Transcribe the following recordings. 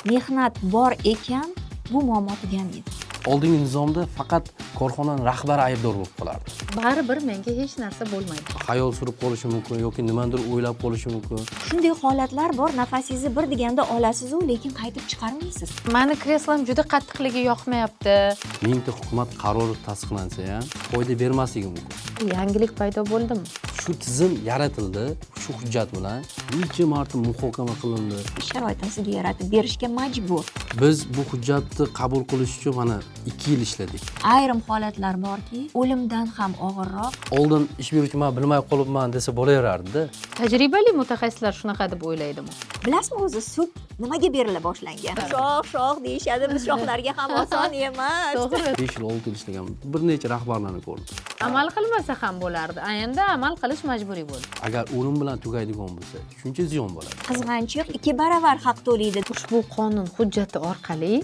Mehnat bor ekan, bu muammo tugamaydi. Oldingi nizomda faqat korxonani rahbari aybdor bo'lib qolardi. Baribir menga hech narsa bo'lmaydi. Xayol surib qolishi mumkin yoki nimanidir o'ylab qolishi mumkin. Shunday holatlar bor, nafasingizni bir deganda olasiz-u, lekin qaytib chiqarmaysiz. Mani kreslom juda qattiqligi yoqmayapti. Mingta hukumat qarori tasdiqlansa ham foyda bermasligi mumkin. Yangilik paydo bo'ldimi? Shu tizim yaratildi, shu hujjat bilan necha marta muhokama qilindi. Ish sharoitini sizga yaratib berishga majbur. Biz bu hujjatni qabul qilish uchun mana 2 yil ishladik. Ayrim holatlar borki, o'limdan ham og'irroq. Oldin ish beruvchi "Man bilmay qolibman" desa bo'laverardi-da. Tajribali mutaxassislar shunaqa deb o'ylaydimi? Bilasizmi, o'zi sud nimaga berila boshlangan? Shoh, shoh deyishadi, biz shohlarga ham oson emas. To'g'ri. 5 yil, 6 yil ishlagan bir necha rahbarlarni ko'rdim. Amal qilmasa ham bo'lardi. A endi amal qilish majburiy bo'ldi. Agar o'lim bilan tugaydigan bo'lsa, shuncha ziyon bo'ladi. Qizg'anchiq 2 baravar haq to'laydi. Ushbu qonun hujjati orqali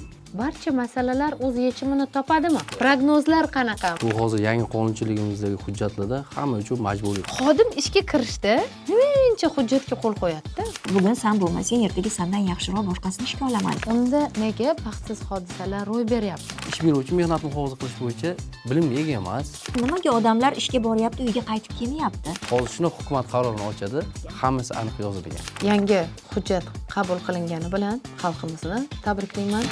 barcha masalalar o'z yechimini topadimi? Prognozlar qanaqa? Bu hozir yangi qonunchiligimizdagi hujjatlarda hamma uchun majburiy. Xodim ishga kirishda muncha hujjatga qo'l qo'yadi-da. Bugun san bo'lmasang, ertaga sandan yaxshiroq boshqasini ishga olaman. Unda nega baxtsiz hodisalar ro'y beryapti? Ish beruvchi mehnat muhofaza qilish bo'yicha bilimga ega emas. Nimaga odamlar ishga boryapti, uyga qaytib kelmayapti? Hozir shuni hukumat qarorini ochadi, hammasi aniq yozilgan. Yangi hujjat qabul qilingani bilan xalqimizni tabriklayman.